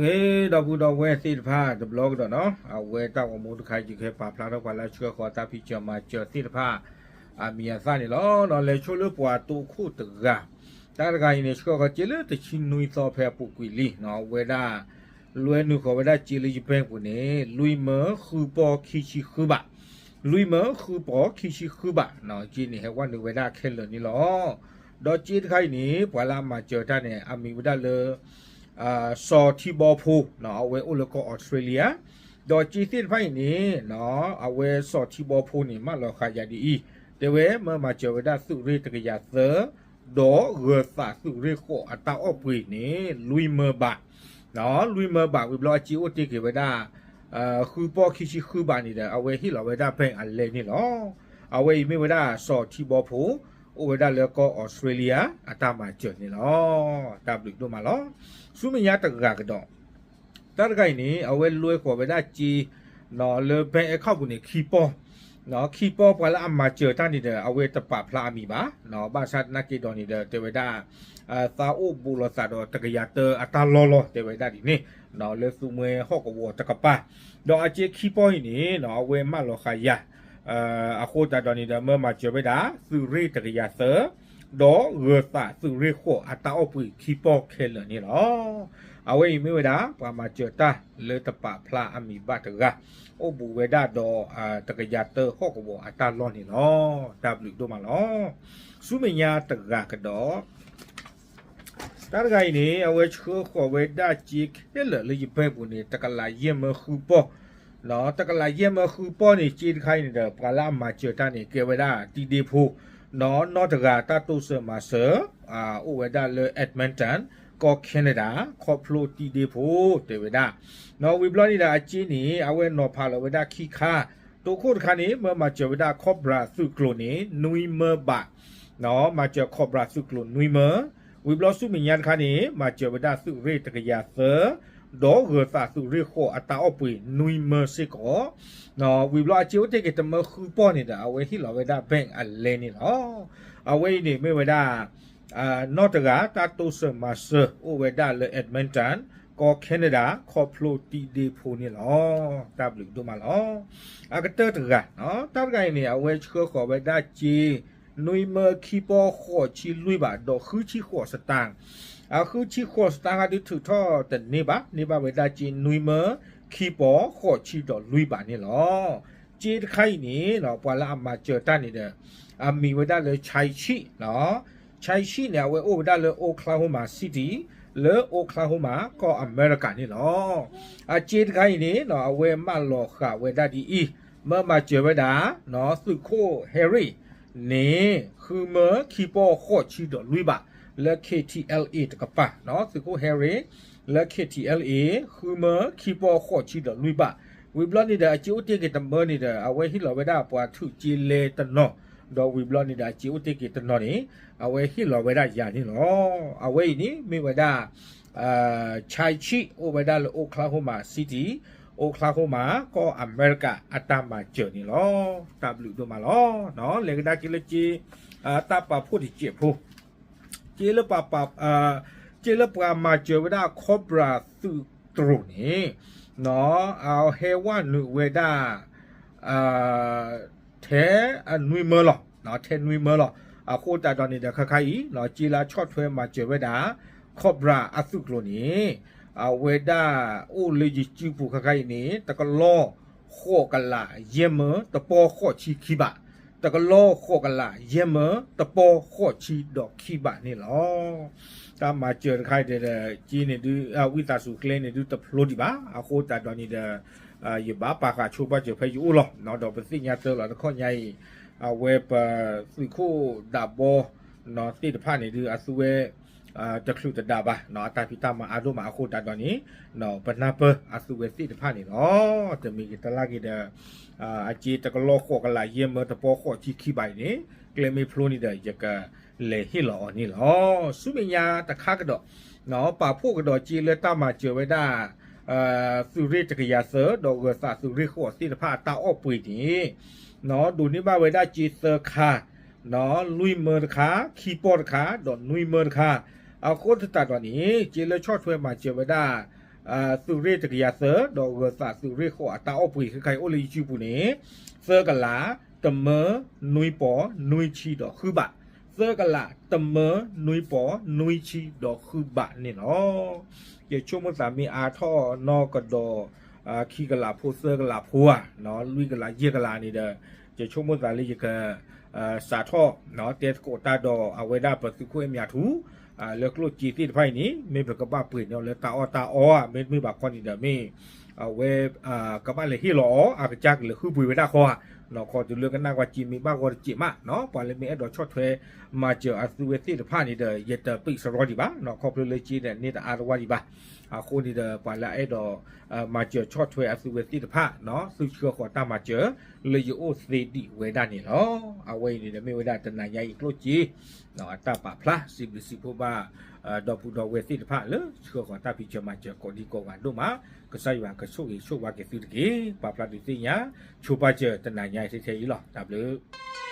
ဂ့ၤ ဒီပုၢ်ဒီဝဲၢ်သ့ၣ်တဖၣ်တဘျီကဒီးနီၤ, အဝဲတၢ်ဂီၤမူတခါ ယကဟဲပာ်ဖျါထီၣ်ပှၤလၢဆှၢဃီၤတၢ်ဖံးစၢၤမၤစၢၤသ့ၣ်တဖၣ် အမံၤအသၣ်န့ၣ်လီၤ. လဲၤဆိလၢပှၤတိခိၣ်တဂၤ, တၢ်တဂၤအံၤန့ၣ် ဆှၢဃီၤစ့လၢတဆံနွံသီဖဲအပူၤကွံာ်လံနီၤ, အဝဲဒၣ် လွဲနုာ်ဃီၤဝဲဒၣ်စ့လၢယဘဲၣ်ပူၤန့ၣ် လွံၢ်မၢဃုပီၢ်ခံဆံဃုဘး, လွံၢ်မၢဃုပီၢ်ခံဆံဃုဘးနီၤ, စ့န့ၣ်ဟဲဝဲနုာ်ဝဲဒၣ်ခဲလၢာ်န့ၣ်လီၤ. ဒီးစ့တခါအံၤန့ၣ် ပှၤလၢအမၤစၢၤတၢ်န့ၣ် အမံၤဝဲဒၣ်လၢ စီၤထံဘီဖိနီၤ, အဝဲအိၣ်လၢကီၢ်အီးစထြ့လယါ, ဒီးစ့သ့ၣ်တဖၣ်အံၤန့ၣ်နီၤ, အဝဲစီၤထံဘီဖိန့ၣ် မၢလီၤဃာ်ယၤဒ်အံၤ, တဲဝဲမၢမၤစၢၤဝဲဒၣ်သုးရ့ၣ်တကယၤသၢ ဒီးဂၢၤသးသုးရ့ၣ်ဃိးအတၢ်အီၣ်ပှ့ၤန့ၣ် လွံၢ်မၢဘး, လွံၢ်မၢဘး ဝံၤဘျီအစ့အိၣ်တ့ၢ်က့ၤဝဲဒၣ် ဃုပီၢ်ခံဆံဃုဘးန့ၣ်ဒီး အဝဲဟ့ၣ်လီၤဝဲဒၣ် bank အလဲန့ၣ်လီၤ. အဝဲအံၤမ့ၢ်ဝဲဒၣ်စီၤထံဘီဖိ အိၣ်ဝဲဒၣ်လၢကီၢ်အီးစထြ့လယါ အတၢ်မၤစၢၤန့ၣ်လီၤ. တၢ်ဘျုးဒိၣ်မးလီၤ. ဆူမဲာ်ညါတဂၤကဒီး တၢ်တဂၤအံၤန့ၣ် အဝဲလွဲဃီၤဝဲဒၣ်စ့ လၢ bank account ပူၤန့ၣ် ခံပီၢ်, ခံပီၢ် ပှၤလၢအမၤစၢၤတၢ်န့ၣ်ဒီး အဝဲတပာ်ဖျါအမံၤဘၣ်, ဘၣ်ဆၣ်သနာ်က့ဒီးန့ၣ်ဒီး တဲဝဲဒၣ် သးအိၣ်ဘူးလိာ်သးဒီးတကယၤတၢအတၢ်လီၢ်လီၤ တဲဝဲဒၣ်ဒ်န့ၣ် လၢသူမှဲဟီၣ်ကဝီၤတကပၤ, ဒီးအစ့ခံပီၢ်အံၤန့ၣ် အဝဲမၢလီၤဃာ်ယၤ အဃိသတးဒီးန့ၣ်ဒီး မၢမၤစၢၤဝဲဒၣ် သုးရ့ၣ်တကယၤသၢ ဒီးဂၢၤသးသုးရ့ၣ်ဃိးအတၢ်အီၣ်ပှ့ၤခံပီၢ်ခဲလၢာ်န့ၣ်လီၤ. အဝဲအံၤမ့ၢ်ဝဲဒၣ် ပှၤမၤစၢၤတၢ်လၢတပာ်ဖျါအမံၤဘၣ်တဂၤ, အိၣ်ဘူးဝဲဒၣ်ဒီး တကယၤတၢဟီၣ်ကဝီၤအတၢ်လီၢ်န့ၣ်လီၤ. တၢ်ဘျုးဒိၣ်မးလီၤ. ဆူမဲာ်ညါတဂၤကဒီး တၢ်တဂၤအံၤန့ၣ် အဝဲဆှၢဃီၤဝဲဒၣ်စ့ခဲလၢာ်လၢယဘဲၣ်ပူၤန့ၣ် တကလးယဲၢ်မၢဃုပီၢ်, တကလးယဲၢ်မၢဃုပီၢ်န့ၣ် စ့တခါအံၤန့ၣ်ဒီး ပှၤလၢအမၤစၢၤတၢ်န့ၣ် ကဲဝဲဒၣ်တံၤဒ့ဖိ, နီၢ်တဂၤတၢ်တိစၢၤမၤစၢၤ အိၣ်ဝဲဒၣ်လၢ Edmonton ကီၢ် Canada ခီဖျိတံၤဒ့ဖိ တဲဝဲဒၣ်, ဝံၤဘျီန့ၣ်ဒီးအစ့န့ၣ် အဝဲနီၤဖးလီၤဝဲဒၣ်ခံခါ, တိခိၣ်တခါန့ၣ် မၢမၤစၢၤဝဲဒၣ် Cobra သုးကျိၤန့ၣ် နွံမၢဘး မၤစၢၤ Cobra သုးကျိၤနွံမၢ, ဝံၤဘျီဆူမဲာ်ညါတခါန့ၣ် မၤစၢၤဝဲဒၣ်သုးရ့ၣ်တကယၤသၢ, ဒီးဂၢၤသးသုးရ့ၣ်ဃိးအတၢ်အီၣ်ပှ့ၤနွံမၢစ့ၢ်ကီး, ဝံၤဘျီအစ့အိၣ်တ့ၢ်က့ၤတမၢဃုပီၢ်န့ၣ်ဒီး အဝဲဟ့ၣ်လီၤဝဲဒၣ် bank အလဲန့ၣ်လီၤ. အဝဲအံၤန့ၣ်မ့ၢ်ဝဲဒၣ် နီၢ်တဂၤတၢ်တိစၢၤမၤစၢၤ အိၣ်ဝဲဒၣ်လၢ Edmonton ကီၢ် Canada ခီဖျိတံၤဒ့ဖိန့ၣ်လီၤ. တၢ်ဘျုးဒိၣ်မးလီၤ. အကတၢၢ်တဂၤ, တၢ်တဂၤအံၤန့ၣ် အဝဲဆှၢဃီၤဝဲဒၣ်စ့ နွံမၢခံပီၢ်ဃိးဆံလွံၢ်ဘး ဒီးဃုဆံဃိးစတၢၣ်, အဃုဆံဃိးစတၢၣ်ခါဒုးထုးထီၣ်တန့ၢ်ဘၣ်, န့ၢ်ဘၣ်ဝဲဒၣ်စ့နွံမၢခံပီၢ်ဃိးဆံဒီးလွံၢ်ဘးန့ၣ်လီၤ. စ့တခါအံၤန့ၣ် ပှၤလၢအမၤစၢၤတၢ်န့ၣ်ဒီး အမံၤဝဲဒၣ်လၢ Chai Chih နီၤ, Chai Chih န့ၣ် အဝဲအိၣ်ဝဲဒၣ်လၢ Oklahoma City လၢ Oklahoma ကီၢ်အမဲရကၤန့ၣ်လီၤ. အစ့တခါအံၤန့ၣ် အဝဲမၢလီၤဃာ်ဝဲဒၣ်ဒ်အံၤ, မၢမၤစၢၤဝဲဒၣ် သုးခိၣ် Harry န့ၣ် ဃုမၢခံပီၢ်ဃိးဆံဒီးလွံၢ်ဘး လၢ K T L A တကပၤ, သုးခိၣ် Harry လၢ K T L A ဃုမၢခံပီၢ်ဃိးဆံဒီးလွံၢ်ဘး, ဝံၤဘျီန့ၣ်ဒီး အစ့အိၣ်တ့ၢ်က့ၤတမၢန့ၣ်ဒီး အဝဲဟ့ၣ်လီၤဝဲဒၣ်ပှၤထုးစ့လဲတနီၤ, ဒီးဝံၤဘျီန့ၣ်ဒီး အစ့အိၣ်တ့ၢ်က့ၤတနီၤန့ၣ် အဝဲဟ့ၣ်လီၤဝဲဒၣ်ယၤန့ၣ်လီၤ. အဝဲအံၤန့ၣ်မ့ၢ်ဝဲဒၣ် Chai Chih အိၣ်ဝဲဒၣ်လၢ Oklahoma City, Oklahoma ကီၢ်အမဲရကၤအတၢ်မၤစၢၤန့ၣ်လီၤ. တၢ်ဘျုးဒိၣ်မးလီၤ. လဲၤကဒါက့ၤလၢစ့ တၢ်ပာ်ဖှိၣ်တစဲးဖိ, စ့လၢပှၤ စ့လၢပှၤမၤစၢၤဝဲဒၣ် Cobra သုးကျိၤန့ၣ် အဟဲဝဲနုာ်ဝဲဒၣ် ထဲအနွံမၢလီၤ, ထဲနွံမၢလီၤ. အဃိသတးဒီးန့ၣ်ဒီး ခါခါအံၤ စ့လၢဆီၣ်ထွဲမၤစၢၤဝဲဒၣ် Cobra အသုးကျိၤန့ၣ် အဝဲဒၣ်အိၣ်လၢယစုပူၤခါခါအံၤန့ၣ် တကလီၢ်ဃိးကလးယဲၢ်မၢတပီၢ်ဃိးဆံခံဘး, တကလီၢ်ဃိးကလးယဲၢ်မၢတပီၢ်ဃိးဆံဒီးခံဘးန့ၣ်လီၤ. တၢ်မၤစၢၤတခါအံၤဒီး စ့န့ၣ်ဒုး ဝံသးစူၤကျဲန့ၣ်ဒုးတဖျိဒံးဘၣ်. အဃိသတးဒီးန့ၣ်ဒီး ယဘၣ်ပာ်ဃာ်ဆိပာ်စၢၤဖဲယအိၣ်လီၤ. ဒီးပသ့ၣ်ညါတၢ်လီၤတခီညါအံၤ အဝဲပသုးခိၣ်ဒးဘီ သ့ၣ်တဖၣ်န့ၣ်ဒုး အသုဝဲ တချုးတဒါဘၣ်, အတၢ်ဖံးတၢ်မၤအါဒိၣ်မးအဃိသတးဒီးန့ၣ် ပနၢ်ပၢၢ်အသုဝဲသ့ၣ်တဖၣ်န့ၣ်လီၤ. တမံၤက့ၤတလါက့ၤဒီး အစ့တကလီၢ်ဃိးကလးယဲၢ်မၢတပီၢ်ဃိးဆံခံဘးအံၤန့ၣ် ကျဲမ့ၢ်ဖျိန့ၣ်ဒီး ယကလဲၤဟ့ၣ်လီၤအီၤန့ၣ်လီၤ. ဆူမဲာ်ညါတခါကဒီး ပာ်ဖှိၣ်ကဒီးစ့လၢတၢ်မၤစၢၤဝဲဒၣ် သုးရ့ၣ်တကယၤသၢ ဒီးဂၢၤသးသုးရ့ၣ်ဃိးသ့ၣ်တဖၣ်အတၢ်အီၣ်ပှ့ၤန့ၣ် ဒိးန့ၢ်ဘၣ်ဝဲဒၣ်စ့သၢခါ, လွံၢ်မၢတခါ, ခံပီၢ်တခါ, ဒီးနွံမၢတခါ. အဃိသတးဒီးန့ၣ် စ့လၢဆီၣ်ထွဲမၤစၢၤဝဲဒၣ် သုးရ့ၣ်တကယၤသၢ ဒီးဂၢၤသးသုးရ့ၣ်ဃိးအတၢ်အီၣ်ပှ့ၤ ခဲခါအံၤအိၣ်လၢ YouTube ပူၤန့ၣ် သၢကလး တမၢ နွံပီၤ နွံဆံဒီးဃုဘး, သၢကလး တမၢ နွံပီၤ နွံဆံဒီးဃုဘးန့ၣ်လီၤ. ယဆိကမိၣ်သးမ့ၢ်အါထီၣ်နီၢ်ကဒီး ခံကလးဖိသၢကလးဖိဧါ, လွံၢ်ကလးယဲၢ်ကလးန့ၣ်ဒီး ယဆိကမိၣ်သးလၢယက စးထီၣ် တဲသကိးတၢ်ဒီးအဝဲဒၣ်ပသုးခိၣ်အဲၣ်မၠးထူ လၢကျိၣ်စ့သ့ၣ်တဖၣ်အံၤန့ၣ် မ့ၢ်ပကဘၣ်ပှ့ၤန့ၢ်အီၤလၢတၢ်အီၣ်တၢ်အီဧါ, မ့တမ့ၢ်ဘၣ်ခီန့ၣ်ဒီးမ့ၢ် အဝဲ ကဘၣ်လဲၤဟ့ၣ်လီၤအီၤ အကစၢ်ကလဲၤဃုပှ့ၤဝဲဒၣ်ဃီဧါ, ခီတုၤလၢကနၣ်ကွၢ်စ့မ့ၢ်ဘၣ်ဂီၢ်တစဲးမး, ပှၤလၢမ့ၢ်အဲၣ်ဒိးဆီၣ်ထွဲမၤစၢၤအသုဝဲသ့ၣ်တဖၣ်န့ၣ်ဒီး ယတပ့းစရီဒံးဘၣ်, ခီဖျိလၢစ့ဒီးန့ၢ်တအါတဝၢ်ဒံးဘၣ်. အဃိန့ၣ်ဒီး ပှၤလၢအအဲၣ်ဒိး မၤစၢၤဆီၣ်ထွဲအသုဝဲသ့ၣ်တဖၣ် သုဆှၢဃီၤတၢ်မၤစၢၤ လၢယအိၣ်သ့ဒံးဝဲဒၣ်န့ၣ်လီၤ. အဝဲအံၤန့ၣ်ဒီးမ့ၢ်ဝဲဒၣ်တနၤညါအံၤကျိၣ်စ့ အတၢ်ပာ်ဖျါစံးဘျုးစံးဖှိၣ်ဘၣ် ဒီပုၢ်ဒီဝဲၢ်သ့ၣ်တဖၣ်လၢဆှၢဃီၤတၢ်ဖံးစၢၤမၤစၢၤကိးဒံကိးဂၤဒိၣ်မး, ကစၢ်ယွၤကဆိၣ်ဂ့ၤဆိၣ်ဝါက့ၤသုတက့ၢ်. ပာ်ဖျါဒုးသ့ၣ်ညါ ဆိပာ်စၢၤတနၤညါအံၤထဲထဲအံၤလီၤ. တၢ်ဘျုး